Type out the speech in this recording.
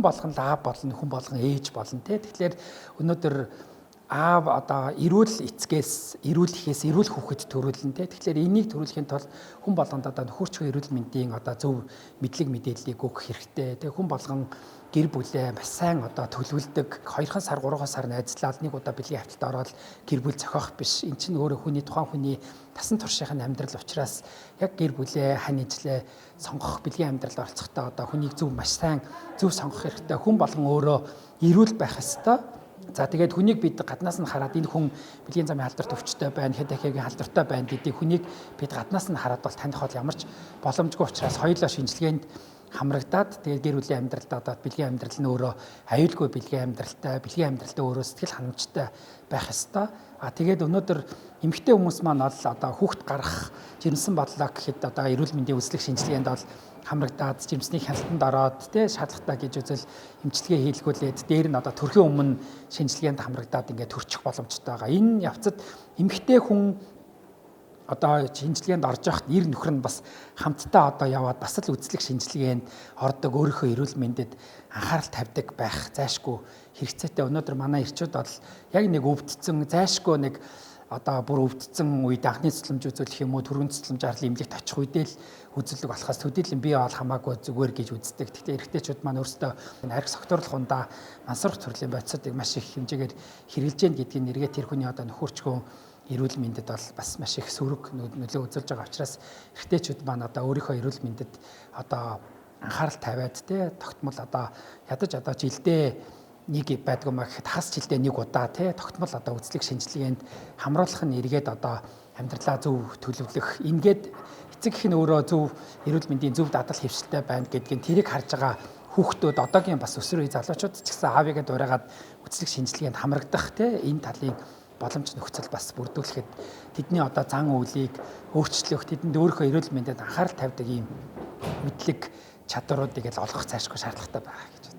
болгон л аав болно, хүн болгон ээж болно те. Тэгэхээр өнөөдөр аав одоо эрүүл эцгээс, эрүүл эхээс эрүүл хүүхэд төрүүлнэ те. Тэгэхээр энийг төрүүлэхийн тулд хүн болгонд одоо нөхөрчгөө эрүүл мэндийн одоо зөв мэдлэг мэдээллийг өгөх хэрэгтэй. Тэгээ хүн болгон гэр бүлээ маш сайн одоо төлөвлөдөг. 2 сар 3 сар найзлаад нэг удаа бэлгийн хавталд ороод гэр бүл зохиох биш. Эн чинь өөрөө хүний тухайн хүний тасан туршийн амьдрал учраас яг гэр бүлээ хань ижлээ сонгох, бэлгийн амьдралд оролцохдоо одоо хүнийг зөв маш сайн зөв сонгох хэрэгтэй. Хүн болгон өөрөө эрүүл байх ёстой. За тэгээд хүнийг бид гаднаас нь хараад энэ хүн бэлгийн замын халдварт өвчтэй байна, хэд дахиагийн халдвартай байна гэдгийг хүнийг бид гаднаас нь хараад бол таних бол ямар ч боломжгүй учраас хоёулаа шинжилгээнд хамрагдаад тэгээд гэр бүлийн амьдралд одоо бэлгийн амьдрал нь өөрөө аюулгүй бэлгийн амьдралтай, бэлгийн амьдралтай өөрөө сэтгэл ханамжтай байх ёстой. А тэгээд өнөөдөр эмэгтэй хүмүүс маань бол одоо хүүхэд гарах, жирэмсэн бодлоо гэхэд одоо эрүүл мэндийн үзлэг шинжилгээнд бол хамрагдаад жирэмсний хяналтанд ороод тий шаардлагатай гэж үзэл эмчилгээ хийлгүүлээд дээр нь одоо төрхийн өмнө шинжилгээнд хамрагдаад ингээд төрчих боломжтой байгаа. Энэ явцад эмэгтэй хүн одоо шинжилгээнд орж явахад эр нөхөр нь бас хамтдаа одоо яваад бас л үзлэг шинжилгээнд ордог, өөрийнхөө эрүүл мэндэд анхаарал тавьдаг байх зайшгүй хэрэгцээтэй. Өнөөдөр манай эрчүүд бол яг нэг өвдсөн, зайшгүй нэг одоо бүр өвдсөн үед анхны цэцлэмж үзүүлэх юм уу, түргэн цэцлэмж арлын эмнэлэгт очих үедээ л үзүүлэг болохоос төдийлөн би бол хамаагүй зүгээр гэж үздэг. Гэхдээ эрэгтэйчүүд маань өөрсдөө арх согтуурлах ундаа мансуурах төрлийн бодисуудыг маш их хэмжээгээр хэрэглэж гэн гэдгийг нэргээ тэр хүний одоо нөхөрчгөө эрүүл мэндэд бол бас маш их сөрөг нөлөө үзүүлж байгаа учраас эрэгтэйчүүд маань одоо өөрийнхөө эрүүл мэндэд одоо анхаарал тавиад те тогтмол одоо ядаж одоо жилдээ нэг байдгүй маа гэхэд хагас жилдээ нэг удаа те тогтмол одоо үзлэг шинжилгээнд хамруулах нь эргээд одоо амьдралаа зөв төлөвлөх, ингээд эцэг эх нь өөрөө зөв эрүүл мэндийн зөв дадал хэвшилтэй байна гэдгийг тэрийг харж байгаа хүүхдүүд одоогийн бас өсвөр үеийн залуучууд ч гэсэн аавыгаа дуурайгаад үзлэг шинжилгээнд хамрагдах те энэ талын боломж нөхцөл бас бүрдүүлэхэд тэдний одоо зан үйлийг өөрчлөх, тэдэнд өөрийнхөө эрүүл мэндэд анхаарал тавьдаг ийм мэдлэг чадваруудыг л олгох цаашгүй шаардлагатай байгаа гэж.